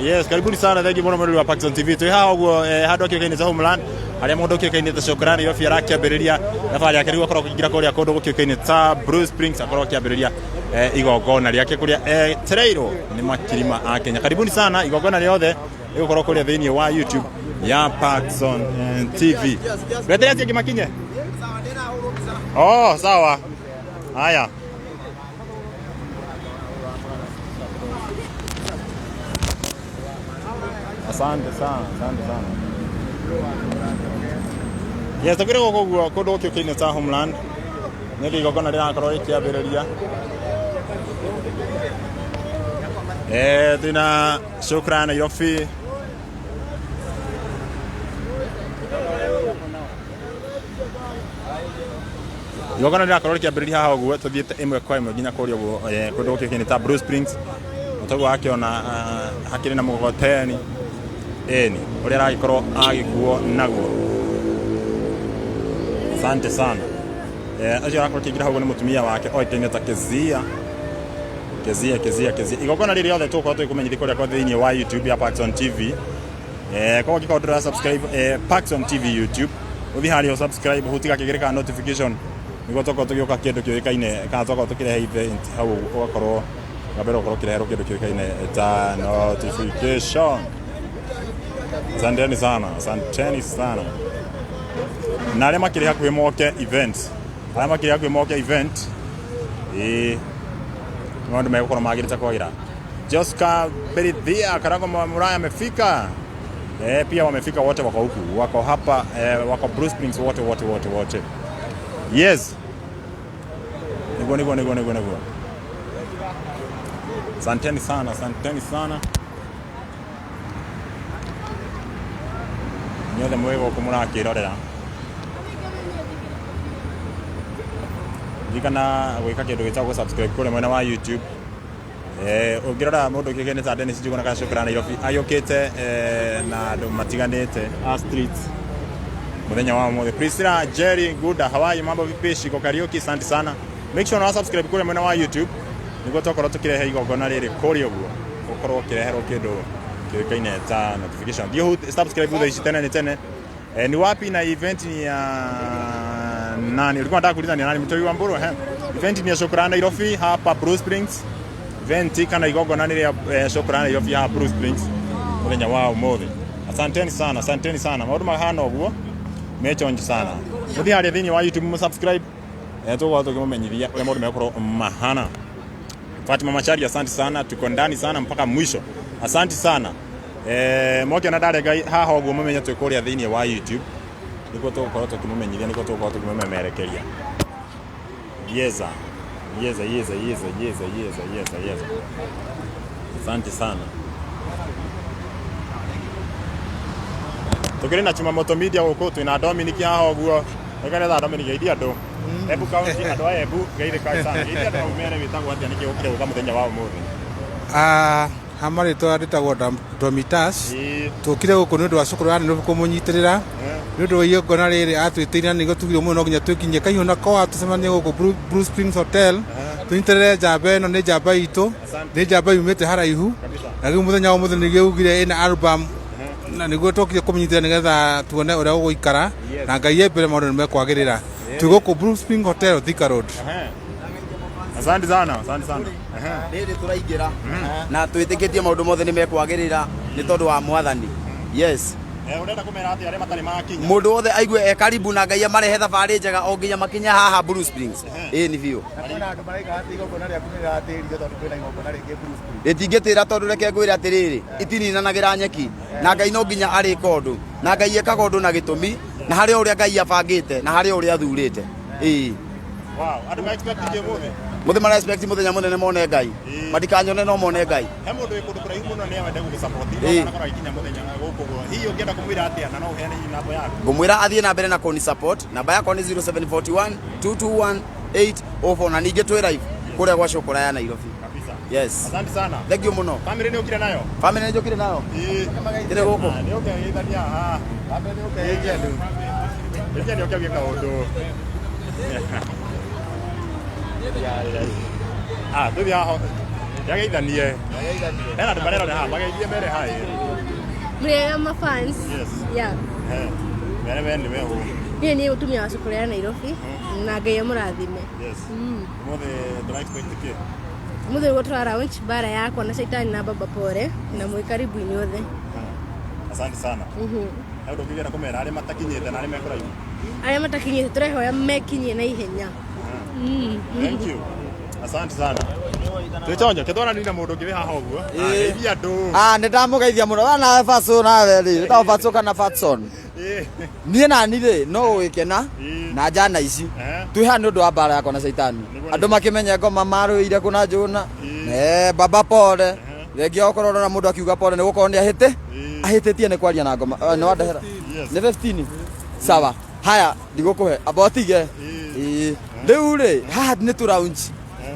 Yes, karibuni sana, thengi mũno mwĩrori wa Paxson TV. Twĩ haha ũguo handũ hakĩũkaine ta Homeland, harĩa mũndũ ũkĩũkaine ta Shukran Nairobi arakĩambĩrĩria thabarĩ yake rĩu akorwo akĩingĩra kũrĩa kũndũ gũkĩũkaine ta Blue Springs, akorwo akĩambĩrĩria igongona rĩake kũrĩa etereirwo nĩ makiri ma Akenya. Karibuni sana, igongona rĩothe rĩgũkorwo kũrĩa thĩinĩ wa YouTube ya Paxson TV. Weterere acio angĩ makinye. Oh, sawa. Haya. Asante sana, asante sana. Yes, tũkĩrĩ gũkũ ũguo kũndũ gũkĩũkaine ta Homeland nĩ igongona rĩrakorwo rĩkĩambĩrĩria. Twĩna Shukran Nairobi. Igongona rĩrakorwo rĩkĩambĩrĩria haha ũguo tũthiĩte ĩmwe kwa ĩmwe nginya kũrĩa ũguo kũndũ gũkĩũkaine ta Blue Springs. Toguo wakĩona hakĩrĩ na mũgogoteni ĩni ũrĩa aragĩkorwo agĩkuo naguo. Asante sana. Ũcio arakorwo akĩingĩra hau ũguo nĩ mũtumia wake oĩkaine ta Kezia. Kezia, Kezia, Kezia. Igongona rĩrĩ rĩothe tũgũkorwo tũgĩkũmenyithia kũrĩa kwa thĩinĩ wa YouTube ya Paxson TV. Koguo angĩkorwo ndũra subscribe Paxson TV YouTube, ũthiĩ harĩa ũ subscribe, hutia gakengere ka notification nĩguo twakorwo tũgĩũka kĩndũ kĩũĩkaine kana twakorwo tũkĩrehe event hau ũgakorwo wa mbere ũkorwo ũkĩreherwo kĩndũ kĩũĩkaine ta notification. Asanteni sana, asanteni sana. Na arĩa makĩrĩ hakuhĩ moke event, arĩa makĩrĩ hakuhĩ moke event, ĩĩ maũndũ megũkorwo magĩrĩte kwagĩra. Josca Berithia Karango Muraya amefika. Pia wamefika wote, wako huku, wako hapa wako Blue Springs wote wote wote wote. Yes. Niguo niguo niguo niguo niguo. Asanteni sana, asanteni sana. Inyuothe mwĩ gũkũ mũrakĩrorera. Ririkana gwĩka kĩndũ gĩtagwo subscribe kũrĩa mwena wa YouTube. Ũngĩrora mũndũ ũkĩũkaine ta Dennis Njuguna kana Shukran Nairobi agĩũkĩte na andũ matiganĩte a street mũthenya wa ũmũthĩ. Priscilla Jerry Guda, Hawaii, mambo vipi? Shiko Kariuki, asante sana. Make sure na subscribe kũrĩa mwena wa YouTube nĩguo twakorwo tũkĩrehe igongona rĩrĩ kũrĩa ũguo ũkorwo ũkĩreherwo kĩndũ kĩũĩkaine ta notification. Thiĩ subscribe thaa ici tene nĩ tene. Ni wapi na event ni ya nani? Ulikuwa unataka kuuliza ni ya nani? Mtoi wa Mburu eh? Event ni ya Shukran Nairobi hapa Blue Springs. Event kana igongona nĩ rĩa Shukran Nairobi haha Blue Springs mũthenya wa ũmũthĩ. Asanteni sana, asanteni sana. Maũndũ mahana ũguo mechonjo sana. Mũthiĩ harĩa thĩinĩ wa YouTube mu subscribe. Tũgũkorwo tũkĩmũmenyithia ũrĩa maũndũ megũkorwo mahana. Fatima Macharia, asante sana, tuko ndani sana mpaka mwisho. Asante sana. Mwakiona ndarenga haha ũguo mũmenye twĩ kũrĩa thĩinĩ wa YouTube nĩkuo tũgũkorwo tũkĩmũmenyithia, nĩkuo tũgũkorwo tũkĩmũmemerekeria. Yeza yeza yeza yeza yeza yeza yeza yeza. Asante sana. Tukĩrĩ na Chuma Moto Media gũkũ twĩna Dominic haha ũguo. Nĩkaretha Dominic geithia andũ. Embu County andũ a Embu geithĩkai sana. Geithia andũ hau mere wĩtagwo atĩa nĩkĩ ũkire gũka mũthenya wa ũmũthĩ. Ah, ha marĩtwa ndĩtagwo Domitas. Tũkire gũkũ nĩ ũndũ wa cukuru wa Nairobi kũmũnyitĩrĩra nĩ ũndũ wa igongona rĩrĩ atwĩtĩire na nĩguo tugire ũmũthĩ no nginya twĩkinyie kaihũ na koa tũcemanie gũkũ Blue Springs Hotel tũnyitĩrĩre njamba ĩno nĩ njamba itũ nĩ njamba yumĩte haraihu na rĩu mũthenya wa ũmũthĩ nĩguo ugire ĩna album na nĩguo tũkire kũmũnyitĩrĩra nĩgetha tuone ũrĩa ũgũikara na Ngai e mbere maũndũ nĩ mekwagĩrĩra. Twĩ gũkũ Blue Spring Hotel, Thika Road. Asante sana, asante sana. Rĩrĩ tũraingĩra na twĩtĩkĩtie maũndũ mothe nĩ mekwagĩrĩra nĩ tondũ wa mwathani. Yes. Ũrenda kũmera atĩa arĩa matarĩ makinya? Mũndũ wothe aigue e karibu na Ngai amarehe thabarĩ njega o nginya makinye haha Blue Springs. Ĩĩ nĩ biũ. Na kwĩna andũ maraiga atĩ igongona rĩaku nĩ rĩratĩririo tondũ kwĩna igongona rĩngĩ Blue Springs. Rĩtingĩtĩra tondũ reke ngwĩre atĩrĩrĩ, itininanagĩra nyeki na Ngai no nginya arĩka ũndũ na Ngai ekaga ũndũ na gĩtũmi na harĩ o ũrĩa Ngai abangĩte na harĩ o ũrĩa athurĩte. Ĩĩ. Wow, andũ ma expect kĩ ũmũthĩ? Mũthĩ mara expect mũthenya mũnene mone Ngai. Matikanyone no mone Ngai. He mũndũ wĩ kũndũ kũraihu mũno nĩ wende gũgũsupport no anakorwo agĩkinya mũthenya gũkũ ũguo. Hihi ũngĩenda kũmwĩra atĩa na no ũheane hihi namba yaku? Ngũmwĩra athiĩ na mbere na kũni support. Namba yakwa nĩ 0741 221 804 na ningĩ twĩ live kũrĩa gwa Cũkũra ya Nairobi. Kabisa. Yes. Asante sana. Thank you mũno. Family nĩ ũkire nayo? Family nĩ njũkire nayo. Ĩĩ. Ndĩrĩ gũkũ. Nĩ ũke geithania haha. Geithia nĩ ũke wĩke kaũndũ. Ah, tũthiĩ haha. Yageithanie. Hena andũ marerora haha, mageithie mere hi. Mrega ma fans. Yes. Yeah. Eh. Mere we nĩ we ũ. Niĩ nĩ mũtumia wa cukuru ya Nairobi na Ngai amũrathime. Yes. Ũmũthĩ tũra expect kĩ? Mũthĩ nĩguo tũra launch bara yakwa na Shaitani na Baba Pore na mwĩ karibu inyuothe. Asante sana. He ũndũ ũngĩenda kũmera arĩa matakinyĩte na arĩa me kũraihu? Arĩa matakinyĩte tũrehoya mekinyie na ihenya. Thank you. Asante sana. Twĩtonyo, kĩtwaranire na mũndũ ũngĩ wĩ haha ũguo. Geithia andũ. Ah, nä ndamå geithia må no we nawe Fatso nawe rä wä tagwo Fatso kana Fatson Ĩĩ. niä nani rä no gå gä kena Ĩĩ. na njana ici Eh. twä haha nä å ndå wa mbara yakwa na caitani Nĩguo andå makä ngoma marå ire kå na njå na Ĩĩ. baba pore rĩngĩ okorwo ũrona mũndũ akiuga pore nĩ gũkorwo nĩ ahĩtĩ Ĩĩ. ahĩtĩtie nĩ kwaria na ngoma nĩ wandehera Yes. nĩ 15 sawa haya ndigũkũhe amba ũtige Ĩĩ. Ĩĩ. Rĩu rĩ haha nĩ tũ lounge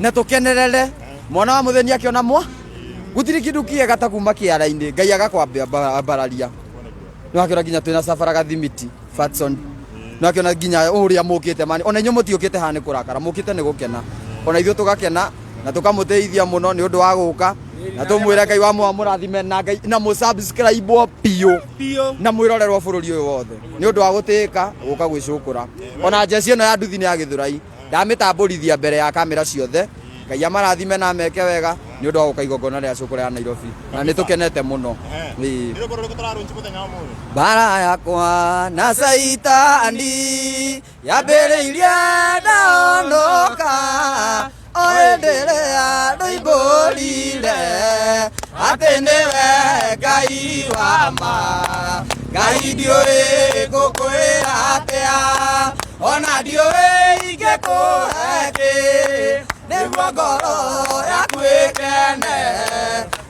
na tũkenerere mwana wa mũthĩni akĩona mwa gũtirĩ kĩndũ kĩega ta kuma kĩara-inĩ ngai agakwambararia nĩ wakĩona nginya twĩna cabara gathimiti Fatson nĩ wakĩona nginya ũrĩa mũkĩte mani ona inyuĩ mũtiũkĩte haha nĩ kũrakara mũkĩte nĩ gũkena ona ithuĩ tũgakena na tũkamũteithia mũno nĩ ũndũ wa gũka na tũmwĩre ngai wa mũrathime na ngai na mũsubscribe biũ na mwĩrorerwo bũrũri ũyũ wothe nĩ ũndũ wa gũtĩĩka gũka gwĩcũkũra ona njeci ĩno ya nduthi nĩ ya gĩthũrai ndamĩtambũrithia mbere ya kamera ciothe ngai amarathime na ameke wega nĩ ũndũ wa gũka igongona rĩa cũkũra ya Nairobi na nĩ tũkenete mũno Ĩĩ. Nĩ rwĩmbo rũrĩkũ tũrarũnji mũthenya wa ũmũthĩ? Mbara yakwa na Saitani yambĩrĩirie ndaonoka o hĩndĩ ĩrĩa ndoimbũrire atĩ nĩwe Ngai wa ma Ngai ndiũĩ ngũkwĩra atĩa ona ndiũĩ ingĩkũhe kĩ nĩguo ngoro yaku ĩkene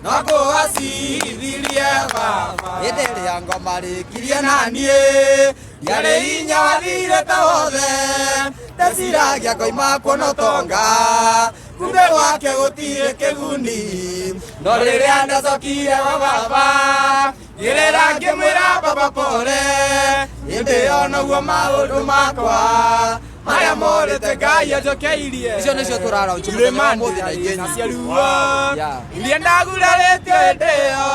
no kũwacithirie baba hĩndĩ ĩrĩa ngoma rĩkirie na niĩ ndiarĩ hinya wathirĩte wothe ndeciragia ngoima kuona ũtonga kumbe gwake gũtirĩ kĩguni no rĩrĩa ndacokire gwa baba ngĩrĩra ngĩmwĩra baba pore hĩndĩ ĩyo noguo maũndũ makwa marĩa morĩte ngai anjokeirie icio nĩcio tũraraũnji mũthenya wa ũmũthĩ na ingĩ nyingĩ. ruo Yeah. iria ndagurarĩtio hĩndĩ ĩyo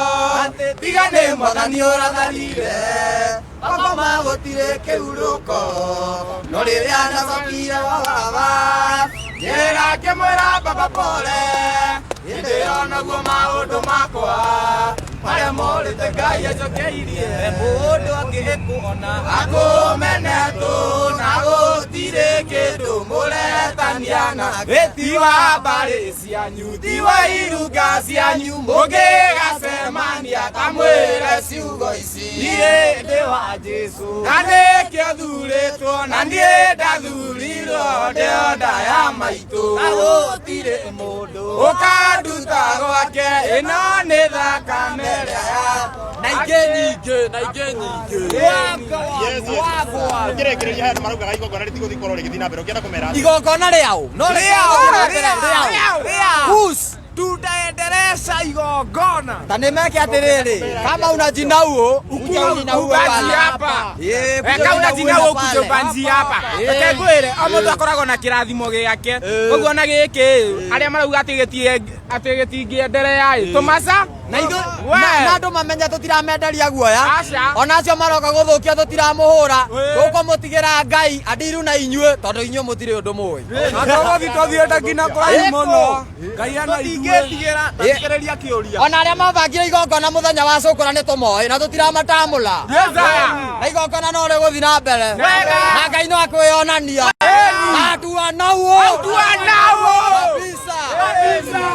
tiga nĩ mwathani ũratharire makoma gũtirĩ kĩhurũko no rĩrĩa ndacokire gwa baba ngĩrĩra ngĩmwĩra baba pore hĩndĩ ĩyo noguo maũndũ makwa marĩa morĩte ngai anjokeirie mũndũ angĩkuona akũmenetwo na gũtirĩ kĩndũ mũretania nake ti wa mbarĩ cianyu ti wa iruga cianyu mũngĩgacemania kamwĩre ciugo ici niĩ ndĩ wa Jesũ na nĩkĩo thurĩtwo na niĩ ndathurirwo ndĩo nda ya maitũ na gũtirĩ mũndũ ũkanduta gwake ĩno nĩ thakame ĩrĩa ya na ingĩ nyingĩ na ingĩ nyingĩ Yes, yes. Ũkĩrĩkĩrĩria he andũ maraugaga igongona rĩtigũthiĩ korwo rĩgĩthiĩ na mbere ũngĩenda kũmera atĩa? igongona rĩao no rĩao rĩao. Whose? Tutaendeleza igongona ta nĩ meke atĩrĩrĩ kama unajinauo ukuja ujinauo ubanzi pale. hapa Ĩĩ, kuja Eka unajinauo ujinauo ukuje pale. ubanzi hapa Ĩĩ. reke ngwĩre o mũndũ akoragwo na kĩrathimo gĩake ũguo na gĩkĩ arĩa marauga atĩ atĩ gĩtingĩenderea ĩ tũmaca na ithu We. na andå mamenye tå tiramenderia guoya Aca. ona acio maroka gå thå kia tå tiramå hå ra Ĩĩ. tå kå må tigä ra ngai andiru na inyuä tondå inyuä må tirä å ndå må ä na tũgũthiĩ tũthiĩte nginya kũraihu mũno ngai ana ithuĩ Tũtingĩtigĩra kĩũria ona arä a mabangire igongona må thenya wa cåkå ra nä tå moä na tå tiramatamå ra na igongona no rä gå thiä na mbere Wega. na ngai no akwä onania atua nauo Kabisa.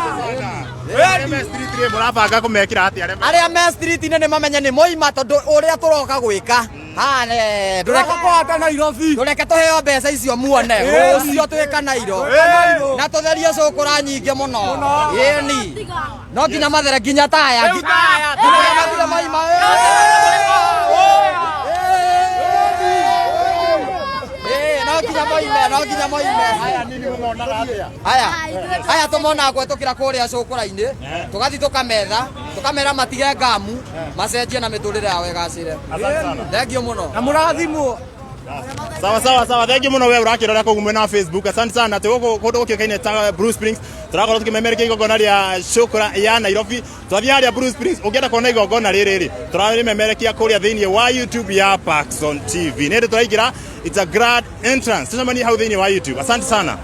Arĩa me street rĩ mũrabanga kũmekĩra atĩa arĩa me- arä a me street-inĩ nĩ mamenye nĩ moima tondũ ũrĩa tũroka gwĩka haha kũhata Nairobi ndũreke tũheo mbeca icio muone rũcio twĩka nairo na tũtherie cũkũra nyingĩ mũno ĩni no nginya mathere nginya taya Rĩu taya, nginya mathire maima Ĩĩ, no nginya moime no nginya moime Aya nini mũmonaga atĩa? aya aya tũmonaga gwetũkĩra kũrĩa cũkũra-inĩ tũgathiĩ tũkametha tũkamera matige ngamu macenjie na mĩtũrĩre yao ĩgacĩre Asante sana. thengio mũno na mũrathimwo Sawa sawa sawa, thank you muno we urakirora kuu mwena wa Facebook. Asante sana. Ati guku kundu gukikaine ta Blue Springs turakorwo tukimemerekia igongona ria Shukra ya Nairobi. Twathiĩ harĩa Blue Springs, ũngĩenda kuona igongona rĩrĩ rĩ, tũrarĩmemerekia kũrĩa thĩinĩ wa YouTube ya Parkson TV. Nĩ hĩndĩ tũraingĩra, it's a grand entrance. Tucemanie hau thĩinĩ wa YouTube. Asante sana.